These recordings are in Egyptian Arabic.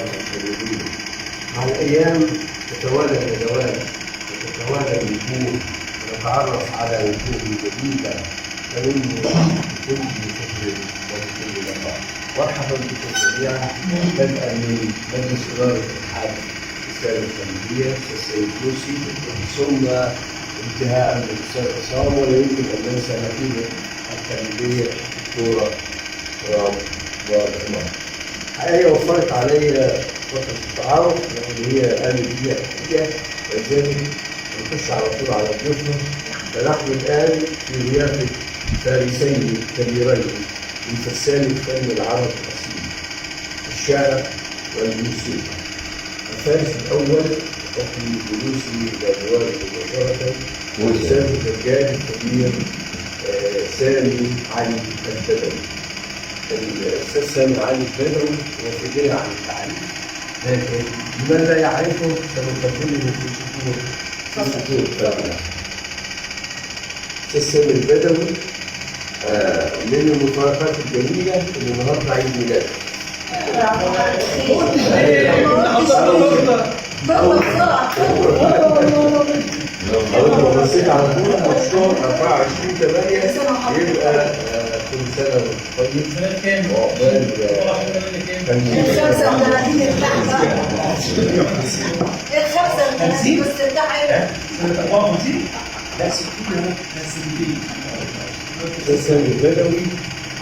الخليجية. مع الأيام تتوالى الندوات وتتوالى الوجوه، ونتعرف على وجوه جديدة تنم بكل فكر وبكل لقاء. مرحبا بكم جميعا، بدءا من مجلس إدارة اتحاد الرسالة الخليجية السيد لوسي، ثم انتهاء بالأستاذ عصام، ولا يمكن أن ننسى نقيبة الخليجية الدكتورة رام والعمار. الحقيقة وفرت علي فترة التعارف لأن هي قامت بيها الحقيقة، ولذلك نخش على طول على ضيوفنا. فنحن الآن في ضيافة فارسين كبيرين من فرسان الفن العربي الأصيل، الشعر والموسيقى. الفارس الأول بحكم جلوسه إلى جواره مباشرة الأستاذ الزجاج الكبير سامي علي البدوي. الأستاذ سامي علي البدوي هو في غنى عن التعريف، لكن لمن لا يعرفه سنقدمه في سطور فقط. الأستاذ سامي البدوي من المفارقات الجميلة إن النهارده عيد ميلاده. أول ما بصيت على طول مشروع 24/8 يبقى كل سنة وأنت طيب. سنة كام؟ وعقبال 24/8 كام؟ 35 ارتاح بقى. ايه 35 بس ارتاح ايه؟ سنة 54؟ لا 60، لا 60. الأستاذ سامي البدوي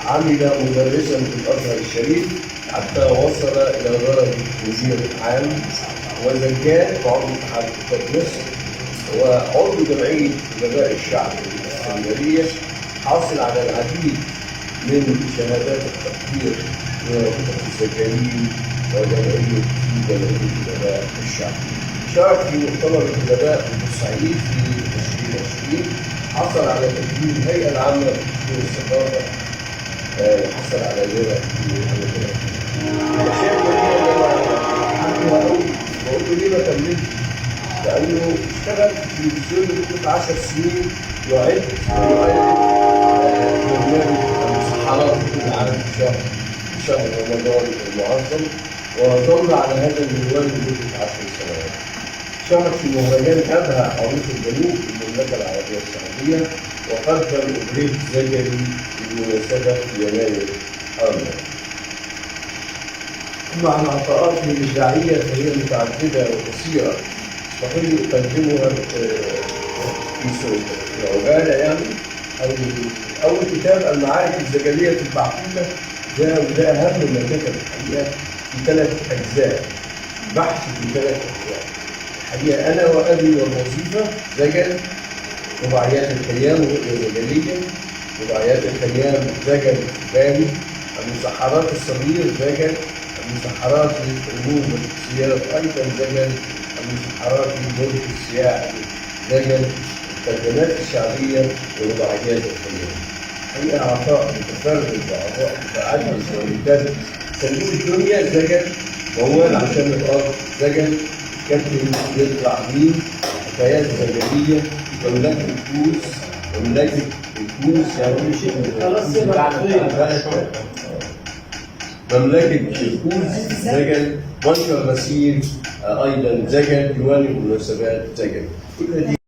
عمل مدرسا في الأزهر الشريف حتى وصل إلى درجة مدير عام، وزجاج وعضو اتحاد كتاب مصر وعضو جمعية أدباء الشعب الإسكندرية، حاصل على العديد من شهادات التقدير من رابطة الزجالين وجمعية جمعية أدباء الشعب. شارك في مؤتمر الأدباء في بورسعيد في 2020، حصل على تكريم الهيئة العامة لتطوير الثقافة، وحصل على ليرة في الأشياء الجميلة اللي أنا حاببها أوي، بقول له ليه ما كملتش؟ لأنه اشتغل في التلفزيون لمدة 10 سنين يعد ويؤلف برنامج المسحرات كل عام في شهر رمضان المعظم، وظل على هذا المنوال لمدة 10 سنوات. شارك في مهرجان أبها عروس الجنوب في المملكة العربية السعودية، وقدم أوبريت زجلي بالمناسبة في يناير الماضي. أما عن عطاءاته الإبداعية فهي متعددة وكثيرة، مستحيل أقدمها في عجالة. يعني أول كتاب المعارك الزجلية البعثوثة، ده وده أهم ما كتب الحقيقة، في 3 أجزاء، بحث في 3 أجزاء. الحقيقة أنا وأبي والوظيفة زجل، رباعيات الخيام رؤية زجلية، رباعيات الخيام زجل بالي، المسحرات الصغير زجل، المسحرات للأمور والشخصيات أيضا زجل، المسحرات لملك السياحة زجل، الترجمات الشعبية ورباعيات الخيام. حقيقة عطاء متفرد وعطاء متعدد وممتد. صندوق الدنيا زجل، موال عشان الأرض زجل، كابتن يطلع مين، حكايات زجلية، مملكة الكوز، مملكة الكوز يعني خلاص يبقى مملكة الكوز زجل، منشر غسيل أيضا زجل، ديوان المناسبات زجل. كل هذه